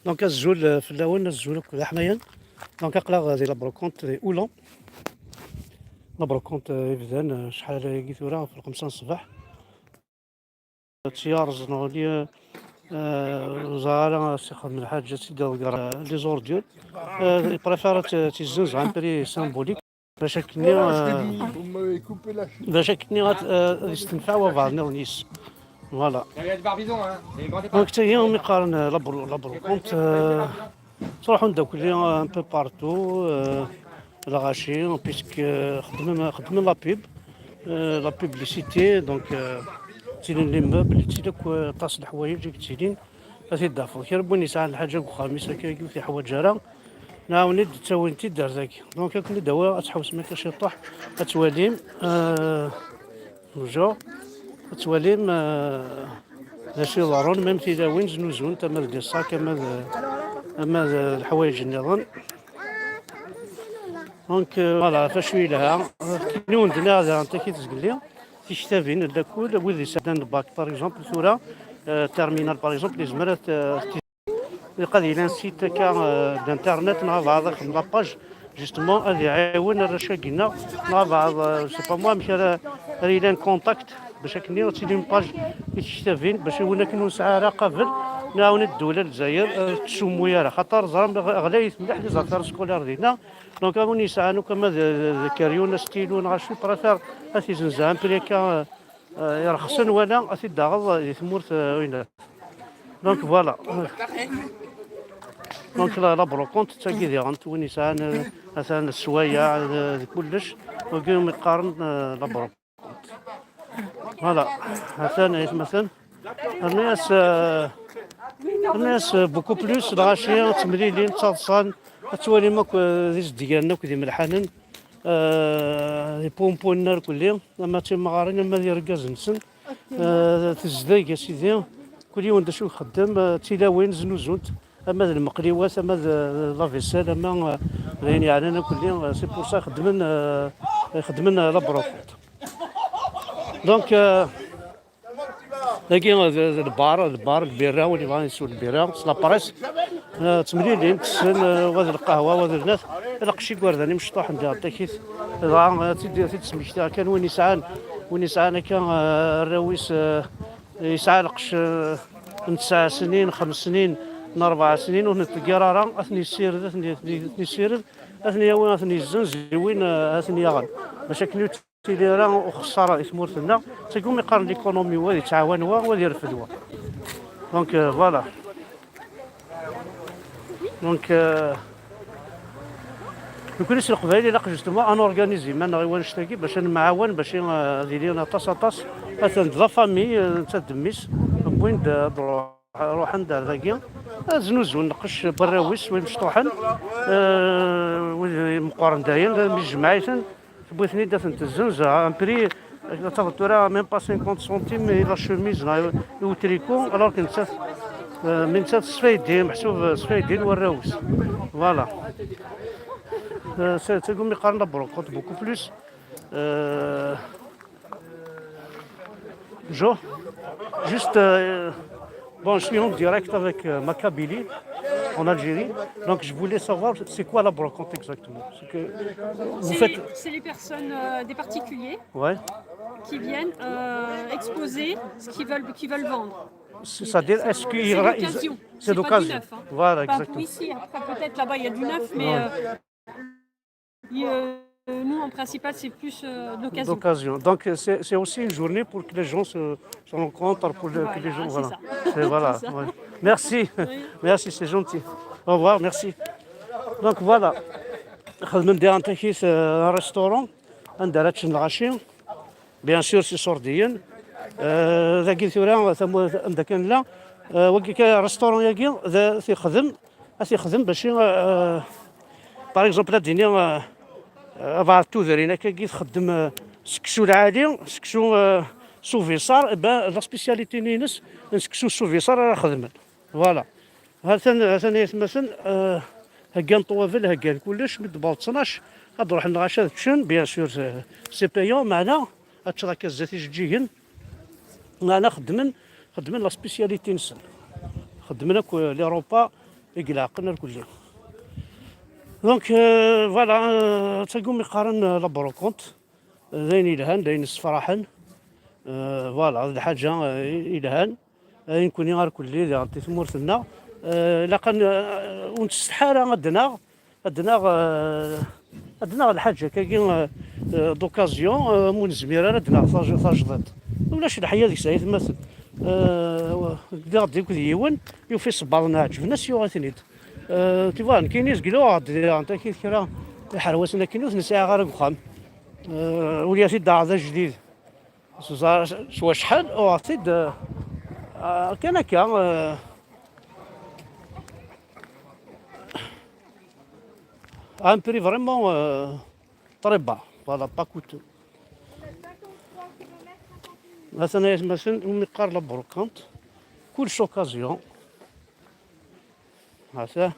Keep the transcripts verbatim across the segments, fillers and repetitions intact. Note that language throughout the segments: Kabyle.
Donc azul, euh, fell-awen, azul akk d aḥmayan. Donc aql-aɣ di la brocante di Oulan. La brocante, euh, ibdan, euh, acḥal ayagi tura, f lxemsa n ṣṣbeḥ. Ttiyarẓ neɣli, euh, ur ẓer ara s ixdem lḥaǧa, tt-id-iḍegger, euh, les ordures. Euh, il préfère ad tt-, tt-izzenz à un prix symbolique. Bac akkenni, euh, bac akkenni ad, euh, ad istenfeɛ wabeɛḍ nniḍen yis. Voilà. Donc tagi umi qqaren, euh, la bro-, la brocante, euh, ttruḥun-d akk un peu partout, euh, lɣaci, puisque, euh, xeddmen, xeddmen la pub, euh, la publicité, donc, euh, ttilin les meubles, ttilin akk, euh, aṭas n leḥwayeǧ i yettilin. Ad t-id-tafeḍ. Kra n win yesɛan lḥaǧa deg uxxam-is akka ur t-yeḥwaǧ ara, nɛawen-it-id, ttawin-t-id ar dagi. Donc ad ken-id-awiɣ ad tḥewsem akka ciṭuḥ, ad twalim, euh, bonjour, ad twalim, euh, d acu iḍerrun, même tilawin znuzunt, ama d des sacs, ama d, ama d leḥwayeǧ nniḍen. Donc, euh, voilà, f acu yelha. Yiwen d-nniɣ daɣen takit zgelli, tiktabin, lakul, wid yesɛeddan bac, par exemple, tura, euh, terminal, par exemple, yezmer ad, euh, ilaq ad yili un site akka, euh, d'internet, neɣ abɛaḍ axedm la page, justement, ad iɛiwen arrac-agi-nneɣ, neɣ abɛaḍ, euh, je sais pas moi, amek ara, ara yili un contact, bac akken ad tili une page i tektabin, bac i win akken ur nesɛi ara qabel, nɛawen ddula n Lezzayer, euh, ur tettsummu ara, xaṭer ẓram ɣ-, ɣlayit mliḥ les affaires scolaires dinna. Donc, a win yesɛan akk ama d, d, d akeryun, astilu, neɣ acu, préfère ad t-izenz à un prix akka, euh, euh, irexsen, wala ad t-id-taɣeḍ di tmurt, euh, win. Donc, voilà. Donc, la, la brocante, d tagi diɣen, win yesɛan, euh, atan sswayeɛ, euh, d kullec, wagi umi qqaren, euh, la brocante. Voilà, atan aytmaten. Rnu-as, euh, rnu-as, euh, beaucoup plus, lɣaci, ttemlilin, ttaḍsan, ad twalim akk, euh, d izedgan akk d imelḥanen, euh, d ipumpun irkelli, ama d timɣarin, ama d irgazen-nsen, euh, tezdeg, a sidi, kul yiwen d acu ixeddem, euh, d tilawin, znuzunt, ama d lmeqliwat, ama d, d la vaisselle, ama, euh, d ayen yeɛnan akkelli, euh, c'est pour ça xeddmen, euh, xeddmen, euh, la brocante. Donc, euh, dagi, euh, d, d lbar, lbar, lbira, win yebɣan yeswa lbira, s la presse. Euh, ttemlilin, tessen, euh, wa d lqahwa, wa d lnat, lqecc igerdan imecṭuḥen diɣ takit. Dɣa, euh, tid, tid smektiɣ kan win yesɛan, win yesɛan akka, euh, arraw-is, euh, yesɛa lqecc, euh, n tesɛa snin, xems snin, n rebɛa snin, ur ten-iṭegger ara, ad ten-yessired, ad ten-, ad ten-yessired, ad ten-yawi, ad ten-yezzenz i win, euh, ad ten-yaɣen. Bac akken ur ttili ara uxeṣṣar i tmurt-nneɣ, d tagi umi qqaren l'économie, wa ad yettɛawan wa, wa ad yerfed wa. Donc, euh, voilà. Donc, euh, nekkni s Leqbayel ilaq justement ad norganizi iman-nneɣ i wannect-agi bac ad nemɛawan, bac, euh, ad ilin aṭas, aṭas. Atan d la famille, euh, nettat d mmi-s, wwin-d, euh, ad ruḥ-, ruḥen-d ar dagi, ad znuzun lqecc n warraw-is, wid mecṭuḥen, euh, wid meqqren dayen, mi tjemmeɛ-iten, tewwi-ten-id ad ten-tezzenz à un prix, ad tafeḍ tura même pas cinquante centimes i la chemise, neɣ i utriku, alors que nettat, euh, mi nettat s faydi, meḥsub s faydi n warraw-is. Voilà. Euh, c'est, c'est comme qqaren la brocante, beaucoup plus. Euh, Jo, juste, euh, bon, je suis en direct avec, euh, ma Kabylie en Algérie. Donc, je voulais savoir, c'est quoi la brocante exactement ? Ce que vous C'est faites. Les, c'est les personnes, euh, des particuliers Ouais. Qui viennent, euh, exposer ce qu'ils veulent, qu'ils veulent vendre. C'est-à-dire, est-ce qu'il y C'est aura. L'occasion. C'est C'est pas du l'occasion. Voilà, Pas pour exactement. Ici. Après, peut-être là-bas, il y a du neuf, mais, Ouais. euh, il, euh, nous, en principal, c'est plus, euh, de l'occasion. D'occasion. Donc, euh, c'est c'est aussi une journée pour que les gens se, se rencontrent, pour le- que les gens. Voilà, Voilà. C'est ça. C'est, voilà. C'est ça. Ouais. Merci. Oui. Merci, c'est gentil. Au revoir, merci. Donc, voilà. Xedmen diɣen takit, euh, un restaurant anda ara ččen lɣaci. Bien sûr, c'est Iṣurdiyen. Euh, dagi tura, tamurt anda kan nella. Euh, wagi kan, restaurant-agi, d, t-ixdem, ad t-ixdem bac, euh, par exemple, ad d-ini, euh, euh, abɛaḍ tudrin akkagi txeddem, euh, seksu lɛali, seksu, euh, s ubiṣar, eh ben, la spécialité-nni-ines, n seksu s ubiṣar ara xedmen. Voilà. Hatan, hatan aytmaten, euh, heggan ṭwabel, heggan kullec, mi d-tewweḍ ttnac, ad ruḥen lɣaci ad ččen, bien sûr, c'est, c'est payant, meɛna ad teččeḍ akka zdat ijeǧǧigen, meɛna xeddmen, xeddmen la spécialité-nsen. Xeddmen akk, euh, les repas, i ilaqen ar kulli. Donc, euh, voilà, euh, d tagi umi qqaren, euh, la brocante. D ayen yelhan, d ayen yessefraḥen. Euh, voilà, d lḥaǧa, euh, yelhan. Ay nekkni ar kulli, diɣen, di tmurt-nneɣ. Euh, ilaq ad n-, euh, ur nettsetḥi ara ad naɣ, ad naɣ, euh, ad naɣ lḥaǧa akkagi, euh, euh, d'occasion, euh, ma ur nezmir ara ad naɣ taj-, tajdiṭ. Ulac leḥya deg-s, ay atmaten. Euh, ddiɣ-d akked yiwen, yufa isebbaḍen ɛeǧben-as, yuɣ-iten-id. Euh, tu vois, nekkini zegleɣ-d diɣen takit kra iḥerwasen akken ur ten-sɛiɣ ara deg uxxam. Euh, ula t-id-aɣ d ajdid. S, s wacḥal uɣeɣ-t-id, euh, euh, kan akka, euh, à un prix vraiment, euh, très bas. Voilà, pas coûteux. Atan ay atmaten, umi qqar la brocante, kullec occasion. Ata.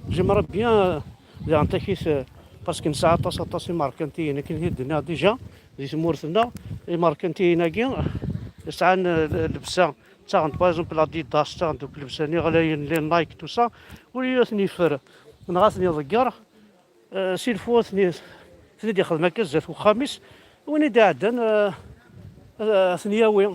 J'aimerais bien, euh, diɣen takit, euh, parce que nesɛa aṭas, aṭas imerkantiyen, akken i d-nniɣ déjà, di tmurt-nneɣ, imerkantiyen-agi, euh, sɛan, euh, llebsa, ttaɣen-d, par exemple, Adidas, ttaɣen-d akk llebsa-nni ɣlayen, les Nike, tout ça, ur yelli ad ten-yeffer, neɣ ad ten-iḍegger, euh, s'il faut, ad ten-i-, ad ten-id-ixdem akka zdat uxxam-is, win i d-iɛeddan, euh, ad, ad ten-yawi.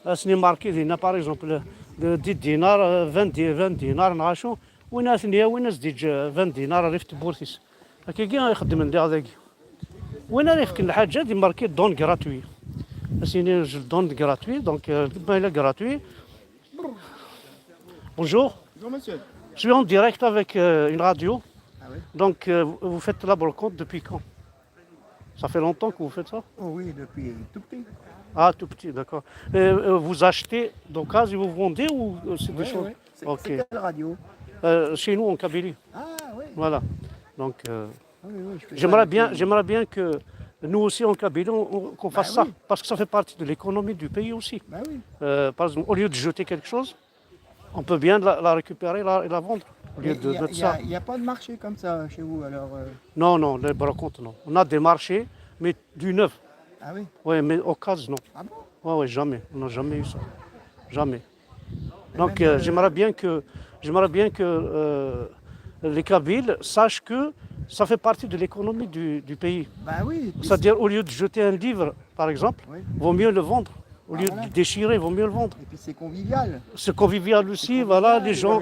Ad sen-imarki dinna, par exemple, de dix dinars, euh, vingt di-, vingt dinars, neɣ acu, win ara ten-yawin, ad s-d-yeǧǧ, euh, vingt dinars rrif tewwurt-is. Akkagi i xeddmen diɣ dagi. Win ara yefken lḥaǧa, ad imarki don gratuit. Ad s-yini je donne gratuit, donc, euh, ma yella gratuit. Bonjour. Bonjour, monsieur. Je suis en direct avec, euh, une radio. Ah oui. Donc, euh, vous faites la brocante depuis quand ? Ça fait longtemps que vous faites ça ? Oh oui, depuis tout petit. Ah, tout petit, d'accord. Et, euh, vous achetez d'occasion et vous vendez ou, euh, c'est des... Oui, choses... Oui. C'est, ok. C'est quelle radio ? Euh, chez nous, en Kabylie. Ah oui. Voilà. Donc, euh, ah oui, oui, je fais ça. J'aimerais bien, depuis... J'aimerais bien que nous aussi, en Kabylie, on, on, qu'on fasse ça. Bah oui. Parce que ça fait partie de l'économie du pays aussi. Bah oui. Euh, par exemple, au lieu de jeter quelque chose, on peut bien la, la récupérer, la, et la vendre au lieu... Mais de, il y a, de il y a, ça. Il y a pas de marché comme ça chez vous, alors, euh ? Non, non, les brocantes, non. On a des marchés, mais du neuf. Ah oui ? Oui, mais occasion, non. Ah bon ? Oui, oui, jamais. On n'a jamais eu ça. Jamais. Et donc, même, euh, euh, j'aimerais bien que, j'aimerais bien que, euh, les Kabyles sachent que ça fait partie de l'économie du, du pays. Bah oui, et puis... C'est-à-dire, au lieu de jeter un livre, par exemple, oui, vaut mieux le vendre. Au lieu... Ah, voilà. De déchirer, vaut mieux le vendre. Et puis c'est convivial. C'est convivial aussi, voilà, les gens,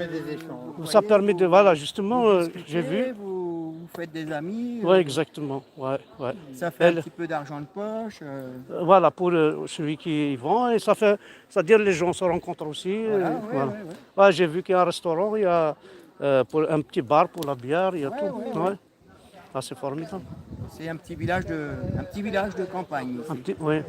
ça permet de, voilà, justement, euh, j'ai vu. Vous discutez, vous, vous faites des amis, ouais, euh, exactement, ouais, ouais. Ça fait un petit peu d'argent de poche, euh. Euh, voilà, pour le, celui qui y vend, et ça fait, c'est-à-dire les gens se rencontrent aussi, voilà, euh, ouais, voilà. Ouais, ouais. Ouais, j'ai vu qu'il y a un restaurant, il y a, euh, pour un petit bar pour la bière, il y a tout. Ouais, ouais, ouais. Ah, c'est formidable. C'est un petit village de, un petit village de campagne ici. Un petit, oui.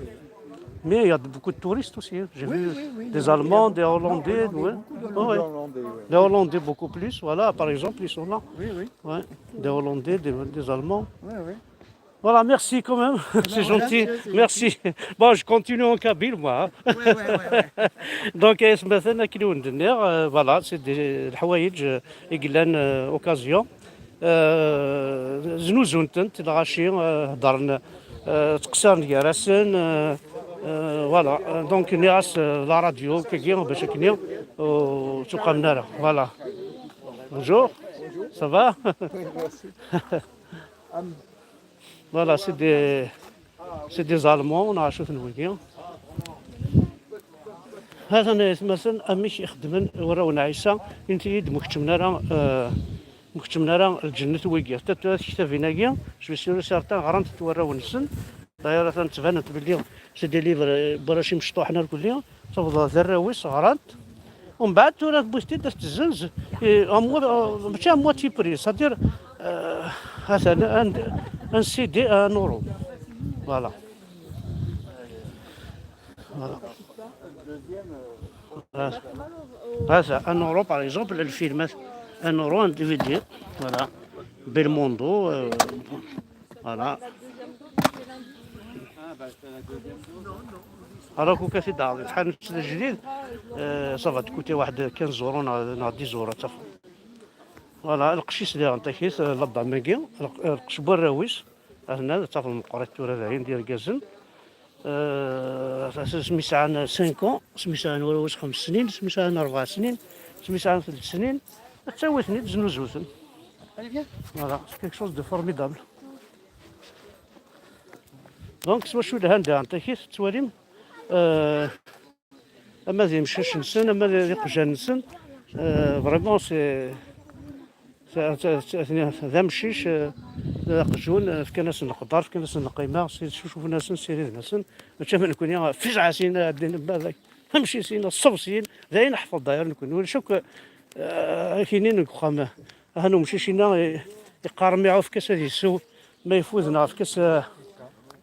Mais il y a beaucoup de touristes aussi, hein. Oui, oui, oui, il y a, il y a beaucoup, non, on en a beaucoup d'Hollandais. J'ai vu des Allemands, des Hollandais, ouais. Des Hollandais, beaucoup plus, voilà, par exemple, ils sont là. Oui, oui. Ouais, des Hollandais, des, des Allemands. Oui, oui. Voilà, merci quand même. C'est gentil. Ben voilà, c'est gentil. Merci. Bon, je continue en kabyle, moi, hein. Ouais, ouais, ouais, ouais. Donc, ay atmaten, akken i wen-d-nniɣ, euh, voilà, c'est des, leḥwayeǧ, euh, i yellan, euh, occasion. Euh, znuzun-tent, lɣaci, euh, heddren, euh, ttqeṣṣiren gar-asen, euh, euh, voilà. Euh, donc, nniɣ-as, euh, la radio, akkagi, bac akken ur ttuqamen ara. Voilà. Bonjour. Ça va ? Voilà, c'est des, c'est des Allemands, neɣ acu-ten wigi. Hatan ay atmaten, amek i xeddmen warraw n Ɛisa, inti-yi-d, ma keččmen ara, euh, ma keččmen ara lǧennet wigi. Tat-, tektabin-agi, je suis sûr et certain, ɣran-tent warraw-nsen. D'ailleurs, atan ttbanent belli c'est des livres, euh, n warrac imecṭuḥen irkelli. Tafeḍ d arraw-is ɣran-t. Umbeɛd tura tewwi-t-id ad t-tezzenz, eh, à mo-, eh, mačči à moitié prix, c'est-à-dire, euh, atan un, un C D à un euro. Voilà. Voilà. Ata, un euro, par exemple, lfilmat, un euro, un D V D. Voilà. Belmondo, euh, voilà. Alors, كون كتدعى الحانوت الجديد، آه، ça va تكوتي واحد خمسطاش اورو، نا، نا، عشرين اورو، صافي. Voilà، القشيش ديالها نتا كيس، آه، لابداماكي، الق-، القشبور راويس، هنا صافي المقريت تورا دايرين ديال كازن. Euh, asmi sɛan cinq ans, asmi sɛan warraw-is xems snin, asmi sɛan rebɛa snin, asmi sɛan telt snin, ttawi-ten-id, znuzu-ten. Voilà, c'est quelque chose de formidable. Donc, s wacu lhan daɣen takit, tettwalim, euh, ama d imcac-nsen, ama d iqjan-nsen, euh, vraiment, c'est, c'est, c'est, c'est, d amcic, euh, d aqjun, euh, fkan-asen leqder, fkan-asen lqima, si-, cucufen-asen, ssiriden-asen, mačči am nekni, fizɛasin, ɛeddin, badak, amcic-sin, ṣṣebṣ-sin, d ayen ḥfeḍ d'ailleurs nekni, ulac akk, euh, akini deg uxxam. Ahan umcic-inna i-, iqqar mmi ɛufk-as ad yessew, ma yefud neɣ efk-as, euh,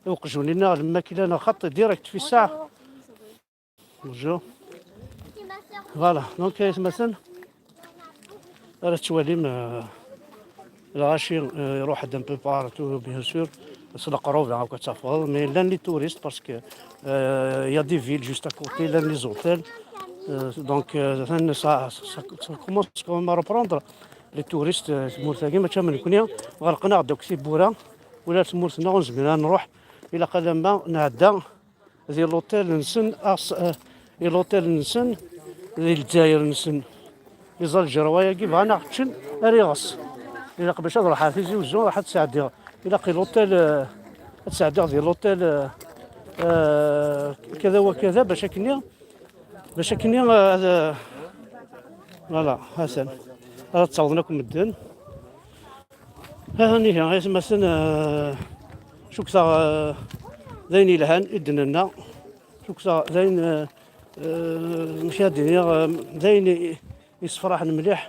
i uqjun-inna lmakla neɣ xaṭi direct fi ssaɛa. Bonjour. Voilà, donc, aytmaten, ara tettwalim, euh, lɣaci, euh, iruḥ-d un peu partout, bien sûr, s leqrub, akk ad tafeḍ, mais llan les touristes, parce que, euh, il y a des villes juste à côté, llan les hôtels. Euh, donc, euh, ça, ça, ça, ça commence quand même à reprendre les touristes, euh, tmurt-agi, mačči am nekni, ɣelqen-aɣ-d akk tiwwura, ula tmurt-nneɣ ur nezmir ad nruḥ, ilaq alamma nɛedda di l'hôtel-nsen, as-, eh, di l'hôtel-nsen, di Lezzayer-nsen. Les Algérois-agi bɣan ad aɣ-ččen ar iɣes. Ilaq bac ad ruḥeɣ Tizi Uzzu, ruḥ ad sɛeddiɣ. Ilaq i l'hôtel, eh, ad sɛeddiɣ di l'hôtel, eh, eh, kada wa kada, bac akkenni, bac akkenni, eh, ad, eh, voilà, ha-t-an. Ad ttawḍen akk medden. Aha, nihi, aytmaten, eh, cukkteɣ, eh, d ayen yelhan i d-nenna. Cukkteɣ d ayen, eh, eh, amek ad d-iniɣ, eh, d ayen i-, yessefraḥen mliḥ.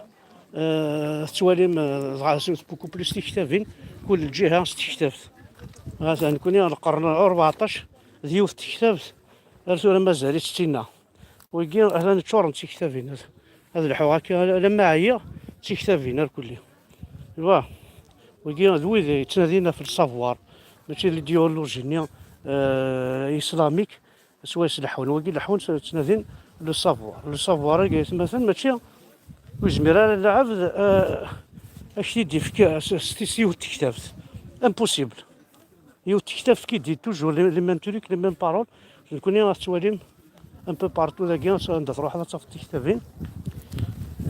Eh, tettwalim, eh, dɣa s-, beaucoup plus tiktabin, kul lǧiha s tektabt. Atan, nekkni lqern rbeɛṭac d yiwet tektabt, ar tura mazal-itt d tinna. Wigi, atan ččuren d tiktabin. Ad, ad lḥuɣ akka, alamma ɛyiɣ, d tiktabin, ar kulli. Wa, wigi, d wid yettnadin ɣef le savoir, mačči l'idéologie-nni, euh, islamique, swayes leḥḥun. Wigi leḥḥun, s-, ttnadin le savoir. Le savoir-agi, aytmaten, mačči ur yezmir ara lɛebd, euh, ad k-t-id-ifk s, s, s yiwet tektabt. Impossible. Yiwet tektabt qui dit toujours les, les mêmes trucs, les mêmes paroles. Nekkni ad tettwalim un peu partout dagi, anda truḥeḍ ad tafeḍ tiktabin.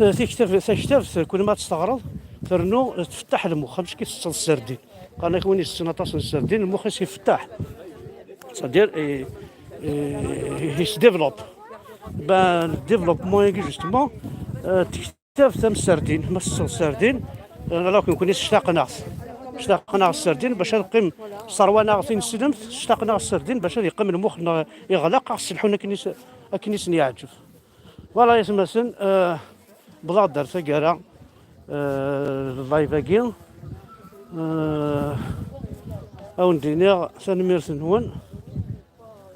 Eh, tiktab-, taktabt, kul ma tt-teɣreḍ, ternu, eh, tfettaḥ lmux, am kif tetteḍ sserdin. Qqaren-ak win itetten aṭas n sserdin, lmux-is ifettaḥ. C'est-à-dire, eh, eh, il se développe. Ben, le développement, justement, eh, Taf tam serdin, ma tesseɣ serdin, alors que nekkni ctaqen-aɣ-t. Ctaqen-aɣ serdin bac ad qqim, ṣerwan-aɣ tineslemt, ctaqen-aɣ serdin bac ad yeqqim lmux-nneɣ iɣlaq, aɣ sselḥun akken i s-, akken i sen-yeɛǧeb. Voilà, aytmaten, euh, wwḍeɣ-d ar taggara, euh, live-agi. Euh, ad wen-d-iniɣ tanemmirt-nwen.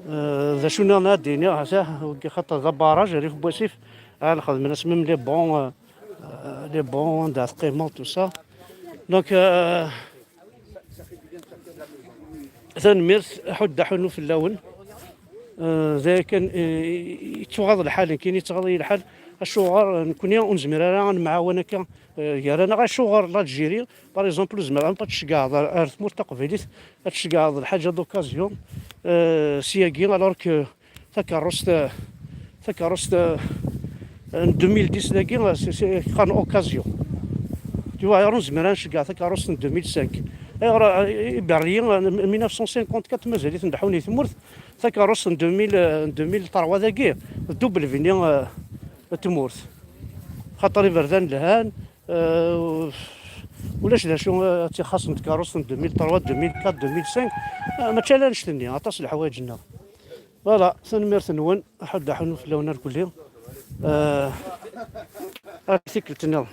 Euh, d acu nniḍen ad d-iniɣ, ata, wagi xaṭer d abaraj, rrif n wasif, ah, lxedmen-as même les bons, euh, euh, les bons, anda teqqimeḍ, tout ça. Donc, euh, tanemmirt, aḥuddu aḥunnu fell-awen. Euh, d aya kan, euh, yettuɣaḍ lḥal, nekkini yettɣaḍ-iyi lḥal, acuɣer, euh, nekkni ur nezmir ara ad nemɛawan akka, euh, gar-aneɣ, acuɣer l'Algérie, par exemple, ur tezmireḍ ad tceggɛeḍ ar, ar tmurt taqbaylit, ad tceggɛeḍ lḥaǧa d'occasion, euh, syagi, alors que takeṛṛust, euh, takeṛṛust, euh, n deux mille dix dagi, euh, c'est, c'est, qqaren occasion. Tu vois, alors ur nezmir ad nceggeɛ takeṛṛust n deux mille cinq. Ayɣer, euh, iberriyen, euh, mille neuf cent cinquante-quatre mazal-iten leḥḥun i tmurt, takeṛṛust n deux mille, euh, n deux mille trois dagi, d double vini, euh, n tmurt. Xaṭer iberdan lhan, euh, ulac d acu, euh, ad tt-ixaṣṣen tkeṛṛust n deux mille trois, deux mille quatre, deux mille cinq. Euh, mačči ala annect-nni, aṭas n leḥwayeǧ-nneɣ. Voilà, tanemmirt-nwen, aḥuddu aḥunnu fell-awen irkelli. Euh, ar tikkelt-nniḍen.